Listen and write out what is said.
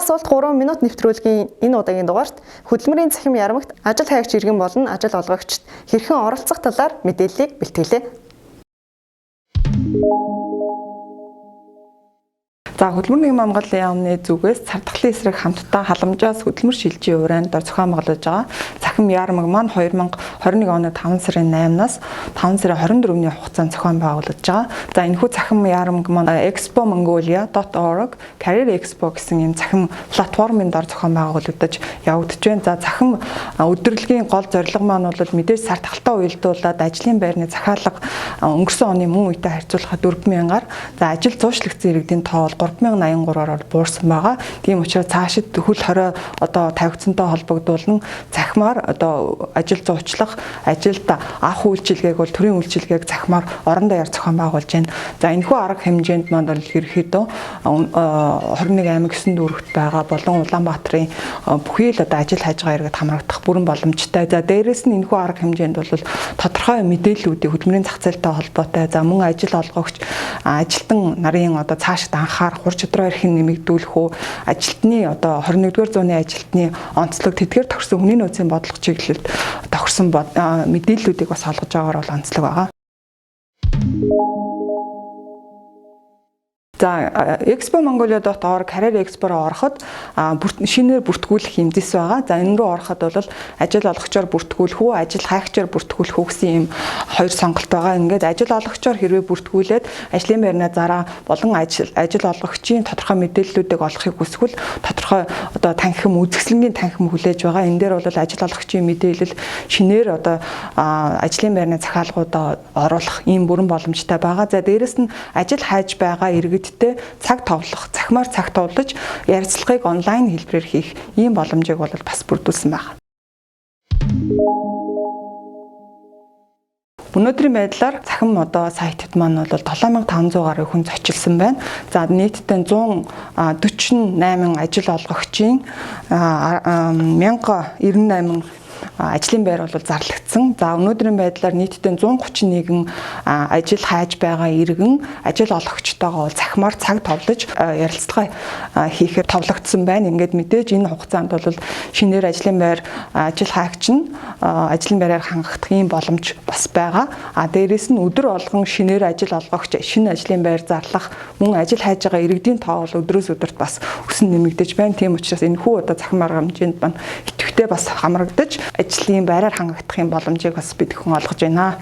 3 асуулт 3 минут нэвтрүүлгийн энэ удаагийн дугаарт хөдөлмөрийн цахим ярмагт ажил хайгч иргэн болон ажил олгогчид хэрхэн оролцох талаар мэдээллийг бэлтгэлээ. За, Хөдөлмөр нийгмийн хамгааллын яамны зүгээс цар тахлын эсрэг хамтдаа халамжаас хөдөлмөр шилжийн урайнд дор зохион байгуулж байгаа цахим ярмаг маань 2021 оны 5 сарын 8-наас 5 сарын 24-ний хугацаанд зохион байгуулагдаж байгаа. За, энэхүү цахим ярмаг маань expomongolia.org Career Expo гэсэн ийм цахим платформын дор зохион байгуулагдаж явагдаж байна. За, цахим өдөрлөгийн гол зорилго маань бол мэдээж сар тахалтай уялдуулаад ажлын байрны захиалга өнгөрсөн оны мөн үетэй харьцуулахад 4000-аар, за, ажил зуушлагдсан иргэдийн тоо бол 3083-аар буурсан байгаа. Тийм учраас цаашид хөл хорой одоо тавигдсантай холбогдуулан цахимаар одоо ажил зуучлах, ажилд авах үйлчилгээг бол төрийн үйлчилгээг цахимаар орон даяар зохион байгуулж байна. За, энэхүү арга хэмжээнд маань бол ерөнхийдөө 21 аймаг 9 дүүрэгт байгаа болон Улаанбаатарын бүхий л одоо ажил хайж байгаа иргэд хамрагдах бүрэн боломжтой. За, дээрэс нь энэхүү арга хэмжээнд бол тодорхой мэдээллүүдийг хөдөлмөрийн зах зээлтэй холбоотой, за, мөн ажил олгогч, ажилтан нарын одоо цаашид анхаарах, ур чадвараа хэрхэн нэмэгдүүлэх үү, ажилтны одоо 21-р зууны ажилтны онцлог, тэдгээр тохирсон хүний нөөцийн бодлого чиглэлд тохирсон мэдээллүүдийг бас олгож байгаагаар бол онцлог байгаа. За, expomongolia.org Career Expo-ро ороход шинээр бүртгүүлэх юм зэс байгаа. За, энэ рүү ороход бол ажил олгогчоор бүртгүүлэх үү, ажил хайгчаар бүртгүүлэх үү гэсэн ийм хоёр сонголт байгаа. Ингээд ажил олгогчоор хэрвээ бүртгүүлээд ажлын байрнаа зараа болон ажил олгогчийн тодорхой мэдээллүүдийг олохыг хүсвэл тодорхой одоо танхим, үзэсгэлэнгийн танхим хүлээж байгаа. Энэ дээр бол ажил олгогчийн мэдээлэл, шинээр одоо ажлын байрны захиалгуудаа оруулах ийм бүрэн боломжтой байгаа. За, дээрэс нь ажил хайж байгаа иргэд цаг товлох, цахимаар цаг товлож ярилцлагыг онлайн хэлбэрээр хийх ийм боломжийг бол бас бүрдүүлсэн байна. Өнөөдрийн байдлаар цахим одоо сайтад маань бол 7500 гаруй хүн зочилсан байна. За, нийтдээ 148 ажил олгогчийн 1098 ажлын байр бол зарлагдсан. За, өнөөдрийн байдлаар нийтдээ 131 ажил хайж байгаа иргэн ажил олгогчтойгоо бол цахимаар цаг товлож ярилцлага хийхээр товлогдсон байна. Ингээд мэдээж энэ хугацаанд бол шинээр ажлын байр, ажил хайгч нь ажлын байраар хангагдах ийм боломж бас байгаа. А дээрэс нь өдөр болгон шинээр ажил олгогч, шинэ ажлын байр зарлах, мөн ажил хайж байгаа иргэдийн тоо бол өдрөөс өдөрт бас өсөн нэмэгдэж байна. Тийм учраас энэхүү одоо цахим арга хэмжээнд маань идэвхтэй бас хамрагдаж ажлын байраар хангагдах юм боломжийг бас бид хүн олгож байна.